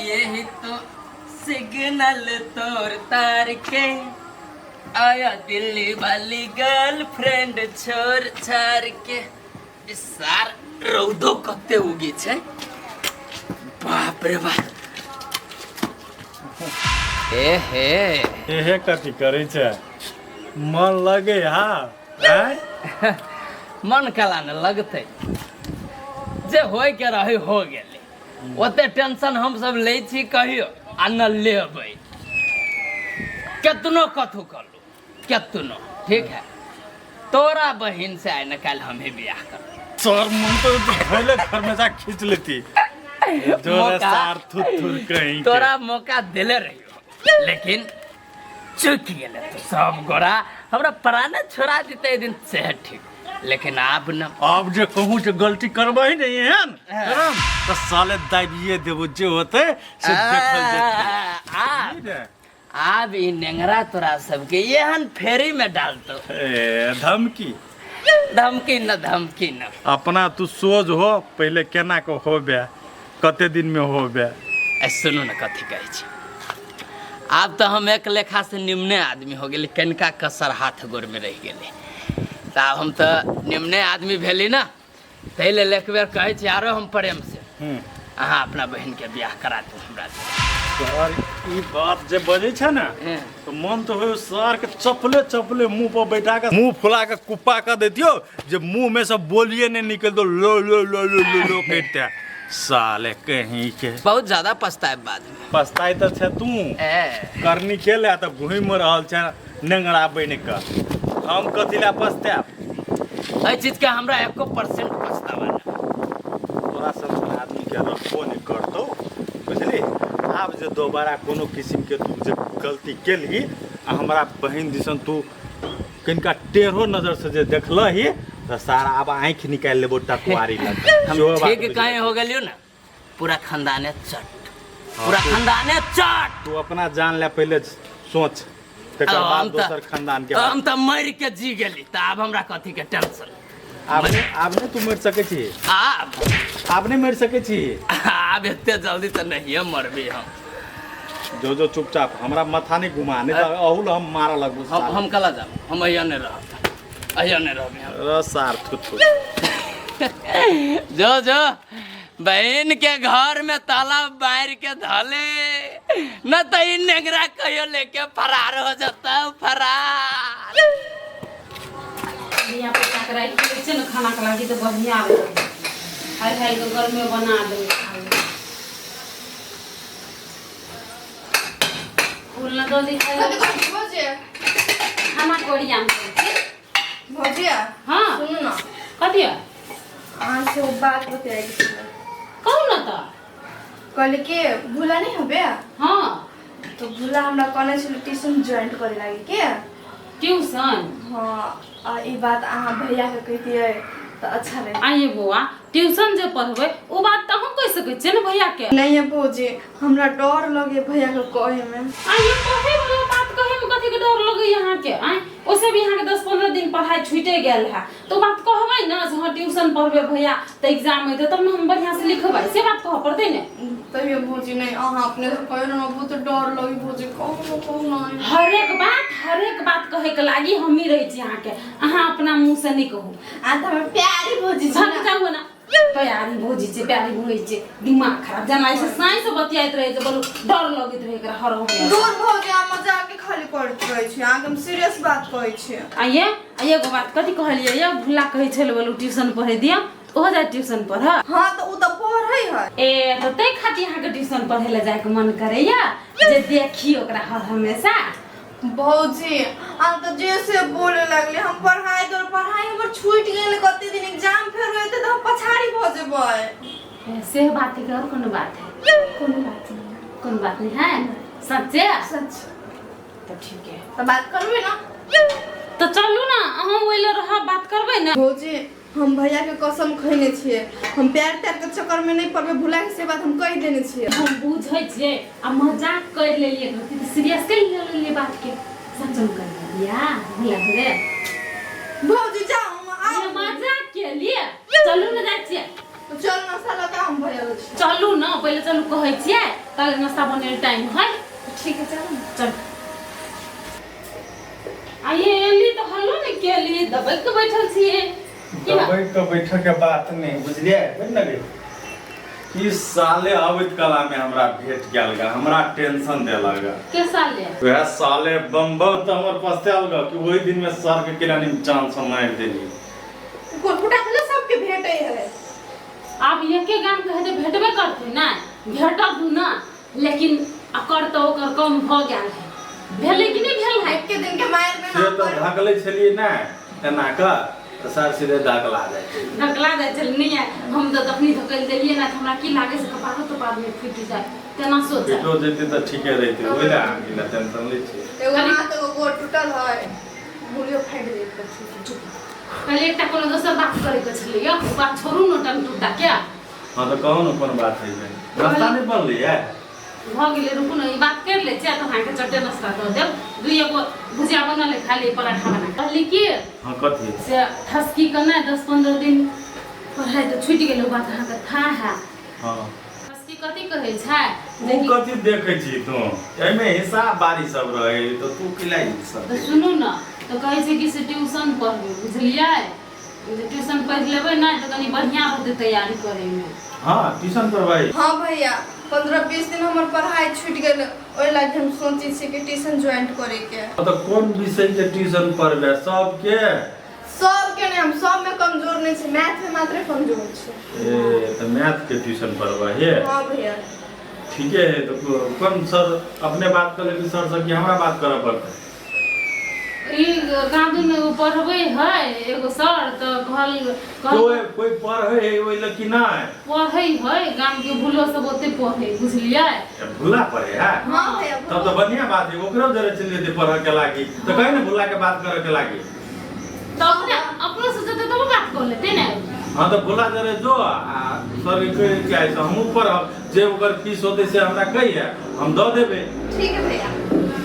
लिए ही तो सिग्नल तोड़ तार के आया दिल्ली वाली गर्लफ्रेंड छोड़ छाड़ के। ई सार रौदो कते उगी छै, बाप रे बाप। ए हे एहे कथी करै छै? मन लगे हा आँय? मन कला ने लगतै, जे होय के रहे हो गेलै। ओते टेंशन हम सब लै छी कहियो आ न लेबै, केतनो कथू करू केतनो। ठीक है, तोरा बहिन से आइ न काल्हि हमही बियाह करब। सर मन तो धोले घर में जा खींच लेती जो मौका- सार थुर थुर कहीं के। तोरा मौका देले रहियो लेकिन चुक गेले तो सब गोरा हमरा प्राणे छोड़ा देते एक दिन से ठीक, लेकिन आब न। आब जे कहूँ जे गलती करबै नहीं एहन करम तो साले दाबिए देबो, जे होते से देखल जेतै। आब आब ई नेंगरा तोरा सबके एहन फेरी में डालतो। ए धमकी धमकी न, धमकी न। अपना तू सोझ हो पहले, केना के होबे, कते दिन में होबे। ए सुनू न, कथी कहै छी, आब तऽ हम एक लेखा से निम्ने आदमी हो गेली, कनिका कसर हाथ गोर में रहि गेलै, तऽ आब हम तऽ निम्ने आदमी भेली ना, ताहि लेल एक बेर कहै छी आरो हम प्रेम से, अहाँ अपना बहिन के बियाह करा दू हमरा से। सर ई बात जे बजै छै ने तो मन तो हो सर के चपले चपले मुंह पर बैठा के मुंह फुला के कुप्पा कर देतियो जे मुंह में से बोलिए नहीं निकल दो, लो लो लो लो लो लो करते साले कहीं के। बहुत ज्यादा पछताए बाद में। पछताए तऽ छै तू। ए करनी के ले तऽ घूमि रहल छै नेंगरा बनि कऽ, हम कथी लए पछतायब? एहि चीज के हमरा एको परसेंट पछतावा नहि। तोरा सब आदमी के रखबो नहि करतौ, बुझली? आब जे दोबारा कोनो किसिम के तू जे गलती केलही आ हमरा बहिन दिसन तू कनिका टेढ़ो नजर से जे देखलही तऽ सारा आब आँखि निकालि लेबो टकुआरी लग। हम सेहो बात ठीक बुझि कहीं हो गेलियो ना, पूरा खानदाने चट, पूरा खानदाने चट। तू अपना जान ले पहिले सोच, तकर हम बाद तऽ- दोसर खानदान के बात। हम तऽ मरि के जी गेली, तऽ आब हमरा कथी के टेंशन? आब नहि तू मरि सकै छी। आब आब नहि मरि सकै छी। आब एते जल्दी तऽ नहिए मरबी हम। जो जो चुपचाप हमरा माथा नहि घुमा, नहि तऽ अहू लए हम मारऽ लगबो। हम कला जाब, हम अहिया नहि रहब, अहिया नहि रहबी हम। र सार थुथु। जो जो बहन के घर में ताला मार के धले न तो ई नेगरा कहियो लेके फरार हो जाता, फरार। धिया पुता के राखि दै छै ने खाना के लागी तऽ बढ़िआँ रहै, हाय हाय के गरमे बना देबै, खा लेबै। फूल न दऽ दी खाय। कथी कहै छी भौजी? खाना के ओरियान करै छी। भौजी। हाँ। सुनू ने। कथी है? अहाँ से ओ बात बतियाएके छलै। कहू ने तऽ। कहली कि भूला नहीं हबे? हाँ। तो भूला हमरा कहने छलै ट्यूशन ज्वाइन करे लागी के। ट्यूशन? हाँ, आ ई बात अहाँ भैया के कहितियै तऽ अच्छा रहे। आइए बौआ, ट्यूशन जे पढ़बै ओ बात तऽ अहूँ कहि सकै छियै ने भैया के? नहीं है भौजी, हमरा डर लगे भैया के कहे में। आइए, कहे वाला बात कहे में कथी के डर लगैए अहाँके? आँय, ओसे भी अहाँके 10-15 दिन पढ़ाई छूटे गेल है, तो बात कहबै ने जे हाँ ट्यूशन पढ़बै भैया तऽ एग्जाम हेतै तब ने हम बढ़िआँ से लिखबै, से बात कहऽ पड़तै ने। तैयो भौजी नहीं, अहाँ अपने से कहियो ना, बहुत डर लगे भौजी, कहू ना, कहू ना। हरेक बात कहे के लागी हमही रहै छी अहाँके, अहाँ अपना मुँह से नहीं कहू। आ तऽ हमर प्यारी भौजी छी भाग ना। जाउ ना, प्यारी भौजी छै, प्यारी भौजी छै, दिमाग खराब जेना ऐसे साँझ से बतियाइत रहै छै, बोलू डर लगैत रहै एकरा हर हमेशा। दूर भौजी, अहाँ मजाक के खाली करैत रहै छी, अहाँके हम सीरियस बात कहै छी। आ ये आ एगो बात कथी कहलियै ये, भुल्ला कहै छलै बोलू ट्यूशन पढ़ै दिअ, ओहो जाय ट्यूशन पढ़? हाँ तऽ उ तऽ पढ़ै है। ए तऽ ताहि खातिर अहाँके ट्यूशन पढ़ै लए जायके मन करैया जे देखी ओकरा हर हमेशा? भौजी अहाँ तऽ जे से बोले लगले, हम पढ़ाई दौड़ पढ़ाई हमर छूटि गेल कते दिन, एग्जाम फेर हेतै तऽ हम पछाड़ी भऽ जेबै। ए, से बात है कि और कोनो बात है? कोनो बात नहीं। कोनो बात नहीं है? सच्चे? सच। तऽ ठीक है। तऽ बात करबै ना? तऽ चलू ने, अहाँ ओहि लए रहब, बात करबै ने। भौजी, हम भैया के कसम खैने छियै, हम प्यार त्यार के चक्कर में नहीं पड़बै, भुला के से बात हम कहि देने छियै। हम बुझै छियै, आ मजाक कर लेलियै, सीरियस कर लेलियै बात के, सच में कर लेलियै भुला रे। भौजी जाउ, हम ये मजाक के लिए चलू ने, जाइ छियै। तो चल नाश्ता लऽ के हम भैया छी। चलू ने पहिले, चलू कहै छियै, ताले नाश्ता बनेले टाइम है। ठीक है, चलू ने। चल। आ ये एली तऽ हल्लो ने केली, दबैक के बैठल छियै की बात? दबै के बैठे के बात नहीं, बुझलियै? बुझ ने गे, ई साले अबैत कला में हमरा भेट गेल गा, हमरा टेंशन देलक गा। के साले? वएह साले बम बम तऽ हमर पछतायल गा कि ओहि दिन में सर के किरानी में चांद से मारि देली। गोरपुटा खेले सबके भेटे है। आब एके गाम के हेतै, भेटबे करतै ने, भेटत ना, लेकिन अकर तऽ ओकर कम भऽ गेल है। भेलै कि नहि भेल है? एके दिन के मारि में से तऽ धकलै छलियै ने एना कऽ, तऽ सर सीधे धकला जाइ छै। धकला जाइ छलै नहि? हम तऽ तखनी धकलि देलियै ने, तऽ हमरा की लागै से कपारो तपार नहि फूटि जाय, तेना सोच। फिटो जेतै तऽ ठीके रहितै, ओहि लए अहाँ की लए टेंशन लै छियै? एगो हाथ एगो गोड़ टूटल है, मुड़ियो फाटि जेतै। चुप। पहिले एकटा कोनो दोसर बात करैके छलै यौ, ओ बात छोड़ू ने टंग टूटा के। हाँ तऽ कहू ने, कोन बात है? नाश्ता नहि बनलै है? भऽ गेलै। रुकू ने, ई बात करि लै छियै तऽ अहाँके चटे नाश्ता दऽ देब। दुइए गो भुजिया बनल है, खाली पराठा बना। कहली कि हाँ, कथी? से ठसकी के नहि 10-15 दिन पढ़ाइ तऽ छुटि गेलै, ओ बात अहाँके था है। हाँ। ठसकी कथी कहै छै? तू कथी देखै छी तू? एहिमे हिसाब बारी सब रहै तऽ तू किला ई सब? तऽ सुनू ने, तऽ कहै छै कि से ट्यूशन पढ़बै, बुझलियै? जे ट्यूशन पढ़ि लेबै ने तऽ कनि बढ़िआँ रहतै तैयारी करैमे। हाँ, ट्यूशन पढ़बै? हाँ भैया, 15-20 दिन हमर पढ़ाई छूटि गेल, ओहि लागी हम सोचै छियै कि ट्यूशन ज्वाइन करैके। तऽ कोन विषय के ट्यूशन पढ़बै? सबके? सबके नहि, हम सबमे कमजोर नहि छी, मैथ में मात्र कमजोर छी। ए, तऽ मैथ के ट्यूशन पढ़बै हे? हाँ भैया। ठीके है। तऽ कोन सर, अपने बात कर लेबी सर से कि हमरा बात करऽ पड़तै? ई कादुन एगो पढ़बै है एगो सर, तऽ कहल कहल कोई कोई पढ़े है ओहि लए कि नहि? पढ़ै है, गामके भूलो सब ओते पढ़ै, बुझलियै? ए, भुला पढ़े है? हाँ भैया। तब तऽ बढ़िया बात है, ओकरो जरे चलि जेतै पढ़ऽ के लागी, तऽ कहे ने भुला के बात करऽ के लागी। तऽ अपने अपनो से जेतै तब बात कऽ लेतै ने। हाँ, तऽ भुला जरे जो आ सर के कहि के आइ से हमहूँ पढ़ब, जे ओकर फीस होतै से हमरा कहिए, हम दऽ देबै। ठीक है भैया।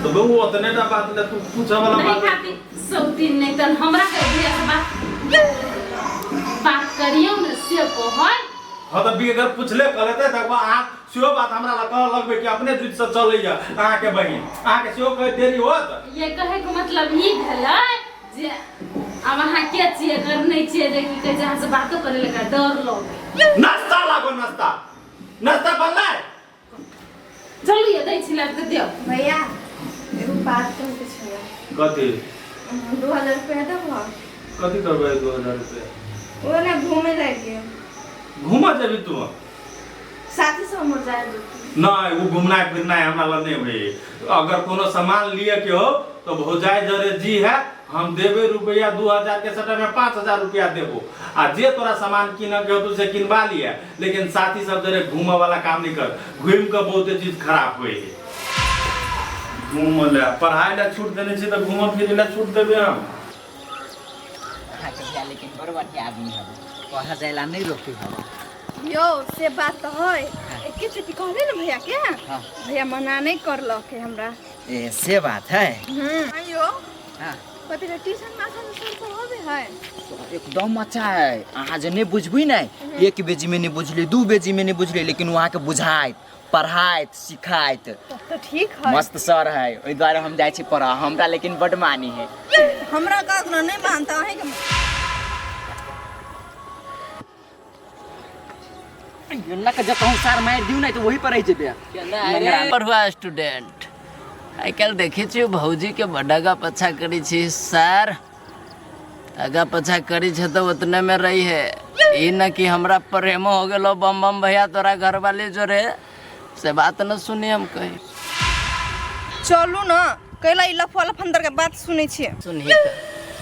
तऽ बहू, ओतने टा बात ले तू पूछऽ वाला नहीं बात। खाती सौतीन नहीं तन हमरा के भैया से बात बात करियौ ने, से कहै। हाँ, तऽ अगर पूछले कऽ लेतै तऽ अहाँ सेहो बात हमरा लग कहऽ लगबै कि अपने जुति से चलैया अहाँके बहिन, अहाँके सेहो कहैत देरी होत। ये कहै के मतलब ई भेलै जे आब अहाँ के छियै, कर नहि छियै, जे की कहै छै, अहाँ से बातो करे लगा डर लगै। नाश्ता लागो, नाश्ता, नाश्ता बनलै? चलू ये, दै छी लाबि कऽ दियौ। भैया, एगो बात कहैके छलै। कथी? 2000 रुपया देबह? कथी करबै 2000 रुपया? ओ ने घूमे लागी। घूमऽ जेबी तू? साथी सब हमर जाय। नहि, ओ घुमनाइ फिरनाइ हमरा लग नहि होइ। अगर कोनो सामान लिए के हो तो भौजाई जरे जी है, हम देबै रुपया 2000 के सटा में 5000 रुपया देबो, आ जे तोरा सामान कीनऽ के हो तू से किनबा लिए, लेकिन साथी सब जरे घूमऽ वाला काम नहीं कर। घूमि कऽ बहुते चीज खराब होइ है। घूमऽ ले पढ़ाई ले छूट देने छी तऽ घूमऽ फिरे ले छूट देबै हम? अहाँके भैया लेकिन बड़ बढ़िया आदमी हब, पढ़ऽ जाय ला नहीं रोकी हब। यौ, से बात तऽ है, एके चोटी कहले ने भैया के। हाँ। भैया मना नहीं करलक है हमरा। ए, से बात है। आइयो। हाँ। कथी रे, ट्यूशन में आसान सर पढ़ाबे है? एकदम अच्छा है। अहाँ जे नहीं बुझबी ने, एक बेजी में नहीं बुझली, दू बेजी में नहीं बुझली, लेकिन वहाँ के बुझाइत, पढ़ाइत, सिखाइत। तब तऽ ठीक है। मस्त सर है, ओहि दुआरे हम जाइ छी पढ़ऽ, हमरा लेकिन बड मानी है। हमरा कहत ना नहीं मानता अहीं के। ना के जब कहूँ सार मारि दियौ, नहीं तो वही पर रहि जेबे। पढ़ुआ स्टूडेंट, आइ काल्हि देखै छियै भौजीके बड्ड आगा पाछा करै छी सर। आगा पाछा करै छै तऽ ओतने मे रही है, ई न कि हमरा प्रेमो हो गेलो बम बम भैया तोरा घरवाली जोरे, से बात न सुनी हम कहीं। चलू ने, कैला ई लफुआ लफंदर के बात सुनै छियै? सुनही तऽ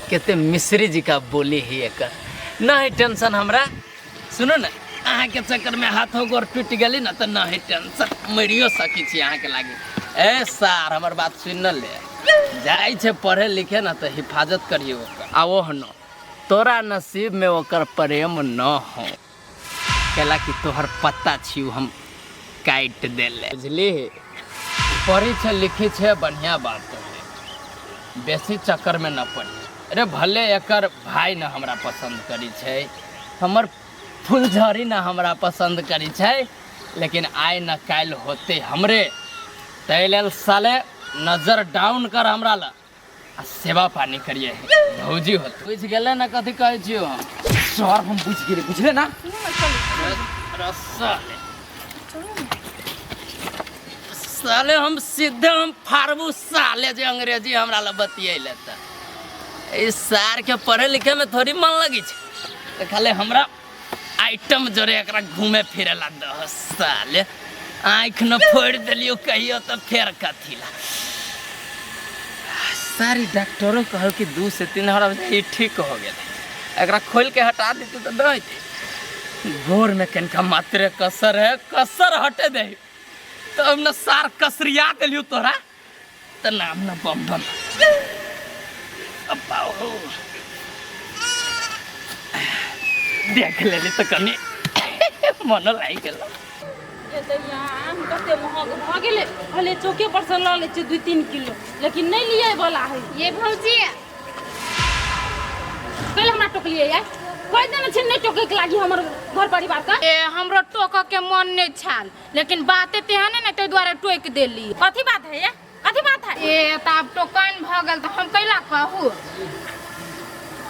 कते मिश्री जी का बोली ही एकर। नहीं टेंशन हमरा, सुनू ने, अहाँके चक्करमे हाथो गोर टूटि गेली ने तऽ नहीं टेंशन, मरियो सकै छी अहाँके लागी। ए सार, हमर बात सुनि न ले, जाइ छै पढ़े लिखे ने तऽ हिफाजत करियौ ओकर। आ ओहनो तोरा नसीबमे ओकर प्रेम न हो, कैला कि तोहर पत्ता छियौ हम काटि देले, बुझली? पढ़ै छै लिखै छै, बढ़िआँ बात है, बेसी चक्करमे न पड़ी। अरे भले एकर भाय न हमरा पसन्द करै छै, हमर फुलझड़ी न हमरा पसंद करी छै, लेकिन आइ न काल्हि होते हमरे। ताहि लेल साले नजर डाउन कर हमरा ला आ सेवा पानी करिए भौजी होते। बुझि गेलै ने कथी कहै छियौ हम? सर हम बुझि गेली, बुझले ना? साले साले हम सीधे हम फाड़बू साले जे अंग्रेजी हमरा ला बतियैले। तऽ ई सार के पढ़े लिखे में थोड़ी मन लगी छै, तऽ खाली हमरा आइटम जोरे एकरा घूमे फिरे ला दह। साले आँखि न फोड़ि देलियो कहियो तऽ फेर कथी ला। सारी डॉक्टरो कहल कि 2 से 3 हमरा ई ठीक हो गेलै, एकरा खोल के हटा देते तऽ दे गोर में कनिका मात्रे कसर है, कसर हटे दे तब न सार कसरिया देलियो तोरा तऽ नाम न बम बम। अब्बा हो देख लेली तऽ कनि मन लागि गेल। ये तऽ यहाँ आम कते महग भऽ गेलै, कहलियै चौके पर से लऽ लै छियै 2-3 किलो, लेकिन नहि लियै वाला है। ये भौजी कैले हमरा टोकलियै यार? कहि देने छै नहि टोकैके लागी हमर घर परिवार के। ए हमरो टोकऽ के मन नहि छल, लेकिन बाते तेहन है ने ताहि दुआरे टोकि देली। कथी बात है ये? कथी बात है? ए तऽ आब टोकन भऽ गेल तऽ हम कैला कहू?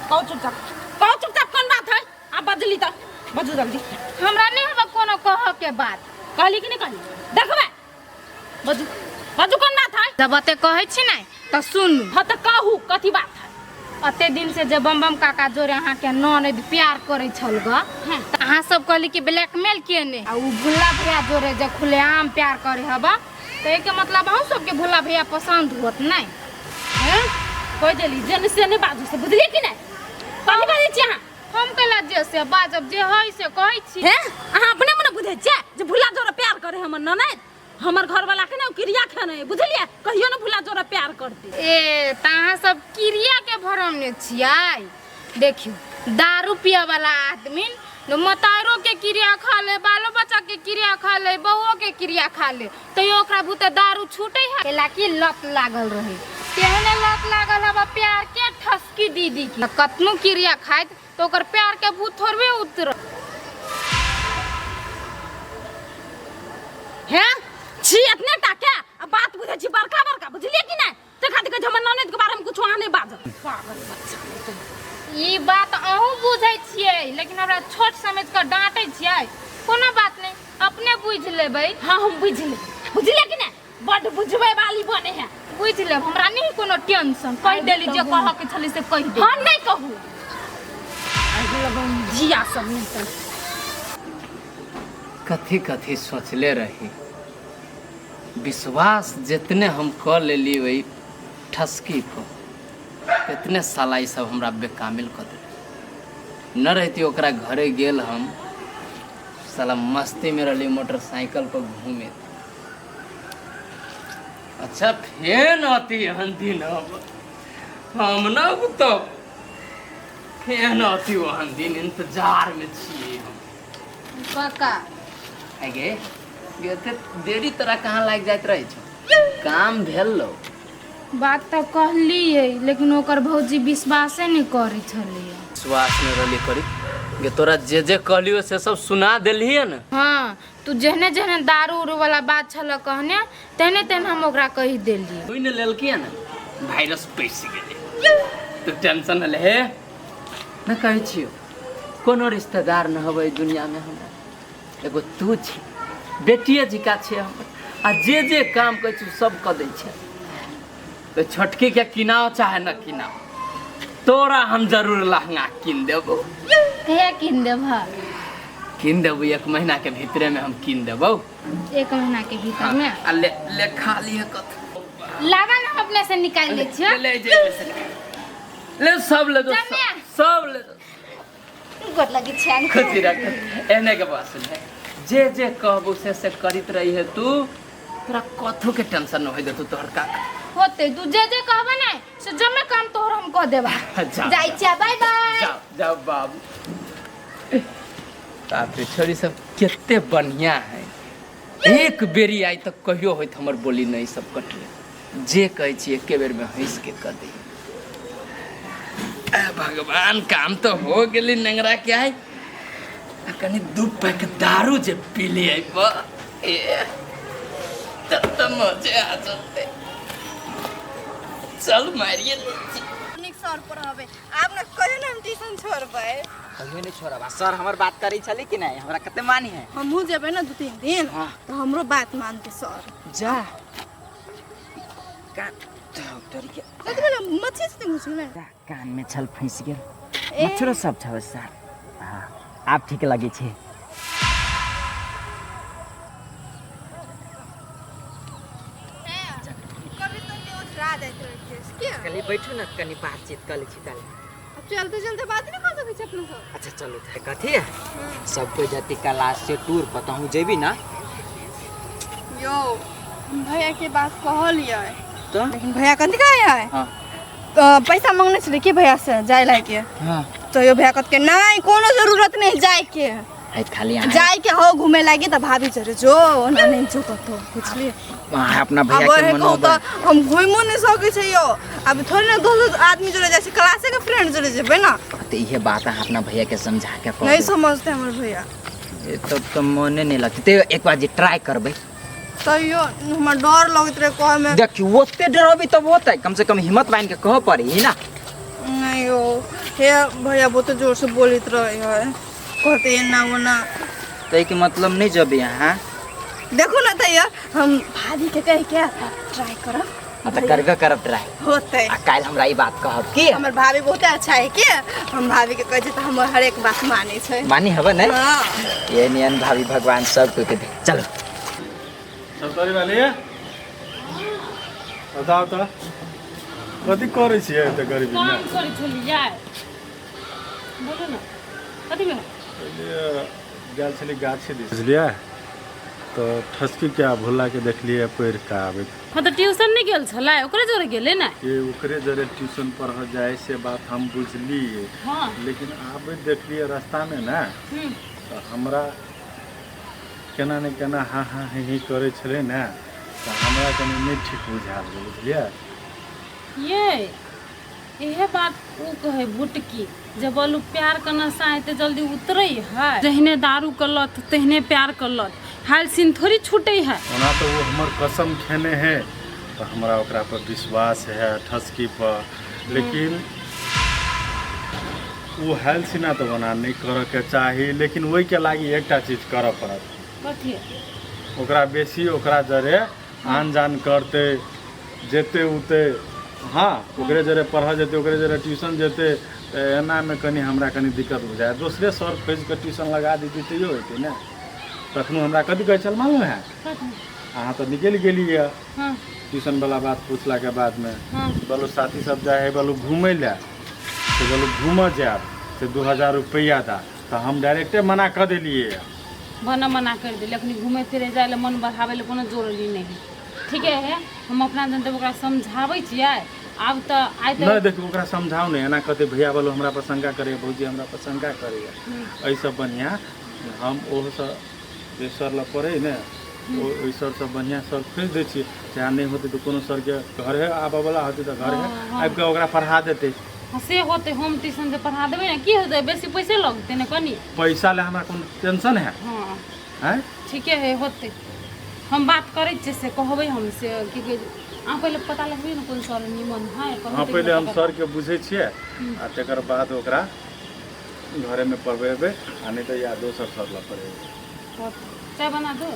कहू चुपचाप, कहू चुपचाप कोन बात है? आब बजली तऽ बजू जल्दी। हमरा नहि हबे कोनो कहऽ के बात। कहली कि नहि कहली? देखबै बजू बजू कोन बात है? जब अते कहै छी ने तऽ सुनू। हाँ तऽ कहू कथी बात है? अते दिन से जे बम बम काका जोरे अहाँके ननद प्यार करै छल ग, तऽ अहाँ सब कहली कि ब्लैकमेल केने, आ उ भुल्ला भैया जोरे जे खुलेआम प्यार करे हबा, तऽ एहिके मतलब अहूँ सबके भुल्ला भैया पसंद होत नहि? हैं? कहि देली जे नहि से नहि बाजू से, बुझलियै कि नहि? कथी बाजै छी अहाँ? हम कैला जे से बाजब, जे है से कहै छी। हैं? अहाँ अपने मने बुझै छियै जे भुल्ला जोरे प्यार करे हमर ननद? हमर घरवाला के ने क्रिया खेने है, बुझलियै? कहियो ने भुल्ला जोरे प्यार करते। ए तऽ अहाँ सब क्रिया के भरम ने छियै? देखियौ दारू पिए वाला आदमी न मतारो के क्रिया खा ले, बालो बच्चा के क्रिया खा ले, बहुओ के क्रिया खा ले, तैयो ओकरा भूते दारू छूटे है, कैला कि लत लागल रहे। तेहने लत लागल हबा प्यार के ठसकी दीदी के, कतनो क्रिया खाइत तो ओकर प्यार के भूत थोड़बे उतर। हैं छी इतने टा के आ बात बुझै छी बड़का बड़का, बुझलियै कि नहि? ते खातिर कहै छी हमर ननद के बारे में कुछो अहाँ नहि बाजब। पागल बच्चा। ई बात अहूँ बुझै छियै, लेकिन हमरा छोट समझ कऽ डाँटै छियै। कोनो बात नहि, अपने बुझि लेबै। हाँ हम बुझि लेबै, बुझलियै कि नहि? बड्ड बुझबै वाली बने है। बुझि लेब, हमरा नहि कोनो टेंशन। कहि देली जे कहऽ के छलै से कहि देली। हाँ नहि कहू धिया सब नहि तऽ। कथी कथी सोचले रही, विश्वास जितने हम कऽ लेली ओहि ठसकी पर, तितने साला ई सब हमरा बेकामिल कऽ देलक। न रहती ओकरा घरे गेल हम, साला मस्ती में रहली मोटरसाइकिल पर घूमे। अच्छा फेन आती एहन दिन हम न तब फेन आती ओहन दिन, इंतजार में छियै हम। काका आगे एते देरी तोरा कहाँ लागि जाइत रहै छौ? काम भेल लो? बात तऽ कहलियै, लेकिन ओकर भौजी विश्वासे नहि करै छलैया। विश्वास नहि रहली करी गे? तोरा जे जे कहलियो से सब सुना देलियै ने? हाँ तू जेहने जेहने दारू उरू वाला बात छल कहने, तेहने तेहने हम ओकरा कहि देलियै। सुनि लेलकै ने वायरस पैसि गेलै, तू टेंशन न ले। हे न कहै छियौ कोनो रिश्तेदार न हबै दुनिया में हमरा, एगो तू छी, बेटिए जिका छै हमर, आ जे जे काम कहै छी सब कऽ दै छै। तऽ छोटकी के किनाओ चाहे न किनाओ, तोरा हम जरूर लहंगा कीन देबो। कहिया कीन देबह? कीन देबो 1 महीना के भीतरे में हम कीन देबो। 1 महीना के भीतर में? आ ले ले खा लिहे कथ। लावा ना हम अपने से निकाल ले छियो। ले जे से ले सब ले दो, सब ले दो। गोर लगे छियन। खुशी रख। एने के बात सुन, जे जे कहबो से से करित रही है तू, तोरा कथो के टेंशन न होय देतौ तोहर काक। होते तू जे जे कहबे ने से जमे काम तोहर हम कह देबा। जाई छिया, बाय बाय। जाओ जाओ बाबू। बाप रे छोरी सब कते बढ़िया है, एक बेरी आई तक कहियो होइत हमर बोली नहीं सब कटले, जे कहै छी एके बेर में हंस के कह दे। भगवान काम तो हो गेली नेंगरा के आई। आ कनि दू पैक दारू जे पी लिए ए तब तऽ मजे आ जतै। चल मारिए लै छी। नीक सर पढ़ाबै आब ने कहियो ने हम ट्यूशन छोड़बै। कहियो नहीं छोड़ब। आ सर हमर बात करै छलै कि नहीं? हमरा कते मानी है। हमहूँ जेबै ने 2-3 दिन हाँ। तऽ हमरो बात मानतै सर। जा कान डॉक्टर के कथी भेलै? मच्छी से घुसि गेलै? जा, कान में छल फंसि गेल। ए। मच्छरो सब छल सर। हाँ, आब ठीक लगे छै। कभी तो नहीं उठरा जाइत रहै छै के। कनी बैठू ने, कनी बातचीत कर लै छी ताले। अब चलते चलते बात नहीं कर सकै छी अपना सब। अच्छा चलू तऽ कथी है सब कोई जति क्लास से टूर पर तहूँ जेबी ना? यो हम भैया के बात कहलियै तो लेकिन भैया कथी कहै है? हाँ। तो पैसा मांगने छलै कि भैया से जाय लागे? हाँ। तो यो भैया कहत के नहीं कोनो जरूरत नहीं जाय के। है खाली अहाँ जाय के हो घूमे लागी त भाभी जरे जो ओना नहीं जो कतो बुझलियै। अहाँ अपना भैया अब के ओहे कहू मनोबल। त हम घुमो नहीं सकै छै यो। अब थोड़े ने दोस्त आदमी जोड़े जाइ छै, क्लासे के फ्रेंड जोड़े जेबै ना। तऽ इहे बात अहाँ अपना भैया के समझा के कहू। नहीं समझते हमर भैया। ए, तब तऽ मने नहीं लगतै। तैयो एक बार जे ट्राई करबै। तैयो हमरा डर लगैत रहे कहे में। देखियौ ओते डरबी तब होतै, कम से कम हिम्मत बान्हि के कहऽ पड़ी ना। नहीं यो हे भैया बहुत जोर से बोलैत रहे है, कहते एना ओना। तै के मतलब नहीं जबी अहाँ? देखू ना तैयो हम भाभी के कह के ट्राई करब। हाँ, तऽ करबे करब ट्राई। होतै। आ काल्हि हमरा ई बात कहब की हमर भाभी बहुत अच्छा है के हम भाभी के कहै छी तऽ हमर हरेक बात मानै छै। मानी हबे नहीं? हाँ। ये नियन भाभी भगवान सब कोई के दे। चलो सतरी वाली बताओ तो कथी करै छियै एते गरीबी में? काम करै छलियै। बोलू ना कथी भेल? पहिले गेल छली गाछी दिस बुझलियै, तऽ ठसकी के आ भोला के देखलियै पढ़ि कऽ आबैत। हाँ तऽ ट्यूशन नहीं गेल छलै, ओकरे जोरे गेलै ने? के ओकरे जरे ट्यूशन पढ़ऽ जाइ से बात हम बुझलियै। हाँ। लेकिन आबैत देखलियै रास्ता में ने तऽ हमरा केना ने केना हाँ हाँ ही ही करै छलै ने, तऽ हमरा कनि नहि ठीक बुझायल बुझलियै। ये इहे बात ओ कहे भुटकी जब बोलू प्यार के नशा एते जल्दी उतरे है, जहिने दारू के लत तहिने प्यार के लत, हाल सीन थोड़ी छूटे है। ओना तो वो हमर कसम खेने है तो हमरा ओकरा पर विश्वास है ठसकी पर, लेकिन वो हाल सीना तो ओना नहीं करऽ के चाही, लेकिन ओहि के लागी एकटा चीज करऽ पड़त। कथी? ओकरा बेसी ओकरा जरे आन जान करते जेते उते, हाँ ओकरे जरे पढ़ऽ जेतै ओकरे जरे ट्यूशन जेतै, तऽ एनामे कनि हमरा कनि दिक्कत बुझाय। दोसरे सर खोजि कऽ ट्यूशन लगा दैती तैयो होइतै ने। तखनो हमरा कथी कहै छल मालूम है? अहाँ तऽ निकलि गेलियै हाँ। ट्यूशन वाला बात पूछलाके बादमे। हाँ। बोलू साथी सब जाइ है बोलू घूमै लए, से बोलू घूमऽ जायब से 2000 रुपैआ दा, तऽ हम डायरेक्टे मना कऽ देलियै। बना मना कर देलियै। अखनी घूमे फिरे जाय लए मन बढ़ाबै लए कोनो जरूरी नहीं है। ठीक है, हम अपना जनते ओकरा समझाबै छियै। आब तऽ आइ तऽ नहि देखू ओकरा समझाउ नहि, एना कहतै भैया बोलू हमरा पर शंका करैए, भौजी हमरा पर शंका करैए। एहिसँ बढ़िआँ हम ओहोसँ जे सर लग पढ़ै ने ओहि सरसँ बढ़िआँ सर खोजि दै छियै, चाहे नहि होतै तऽ कोनो सरके घरे आबऽवला होतै तऽ घरे आबि कऽ ओकरा पढ़ा देतै। हाँ, से होतै। होम ट्यूशन जे पढ़ा देबै ने की होतै, बेसी पैसे लगतै ने कनि। पैसा लए हमरा कोनो टेंशन है? हाँ आँय ठीके है होतै। हम बात करै छियै से कहबै हम से की कहै, अहाँ पहिले पता लगबै ने कोन सर निमन है। हाँ पहिले हम सरके बुझै छियै आ तकर बाद ओकरा घरेमे पढ़बेबै, आ नहि तऽ या दोसर सर लग पढ़ेबै। चाय बना दू?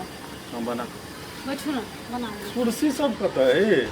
हम बना। बैठू ना बना। कुर्सी सब कतऽ है?